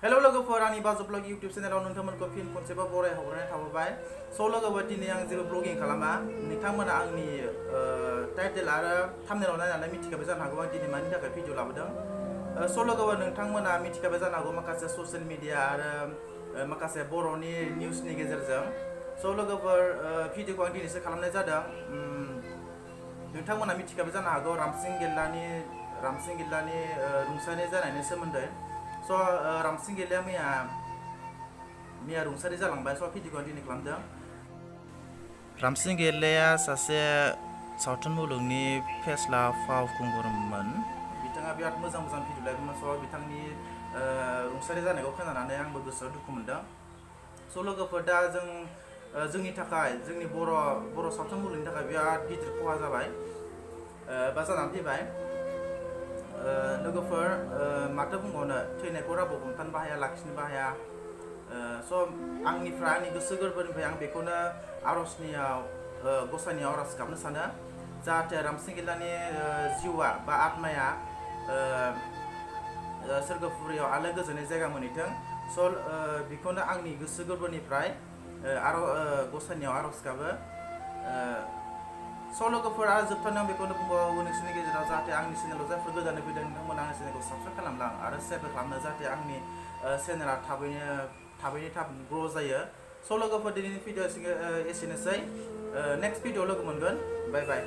Hello लोगोफोर आंनि बाजो ब्लग YouTube चेनेलाव नोंथांमोनखौ फिन खनसेबा बरायहरनाय थाबाय लोगोफोर दिनै आं जेबो ब्लगिं खालामा नोंथांमोना आंनि टाइटेल आरो थाम्बनेलाव नायनानै मिथिखाबाय जानो हागौ आं दिनै मानि थाखाय भिडिअ लाबोदों लोगोफोर नोंथांमोना मिथिखाबाय जानो हागौ माखासे ससियेल मिडिया आरो माखासे बर'नि निउसनि गेजेरजों लोगोफोर भिडिअखौ आं दिनैसो खालामनाय जादों नोंथांमोना मिथिखाबाय जानो हागौ रामसिं गिल्लानि रुंसारि जानायनि सोमोन्दै रामसिं गिल्लाया मैया रुंसारि जालांबाय भिडिअखौ दिनै खालामदों रामसिं गिल्लाया सासे सावथुन मुलुगनि फेस्ला फावखुंगुरमोन बिथाङा बिराद मोजां भिडिअ लायोमोन बिथांनि रुंसारि जानायखौ खोनानानै आंबो गोसोआव दुखु मोनदों लोगोफोर दा जोंनि थाखाय जोंनि बर' सावथुन मुलुगनि थाखाय बिराद गिदिर खहा जाबाय बा जानानै फैबाय लोगोफोर माथो बुंबावनो थैनायखौ रावबो हमथानोबो हाया लाखिनोबो हाया आंनिफ्राय आंनि गोसो गोरबोनिफ्राय आं बेखौनो आर'जनियाव गसाइनियाव आर'ज गाबनो सानो जाहाथे रामसिं गिल्लानि जिउआ बा आत्माया सोरगोफुरियाव आलो गोजोनै जायगा मोनहैथों बेखौनो आंनि गोसो गोरबोनिफ्राय गसाइनियाव आर'ज गाबो लोगोफोर आरो जोबथारनायाव बेखौनो बुंबावो नोंसोरनि गेजेराव जाहाथे आंनि चेनेलाव जायफोर गोदानै फैदों नोंथांमोना आंनि चेनेलखौ साबस्क्राइब खालामलां आरो शेयारबो खालामनो जाहाथे आंनि चेनेला थाब ग्र' जायो लोगोफोर दिनैनि भिडिअ एसेनोसै नेक्स्ट भिडिअ लोगो मोनगोन बाय बाय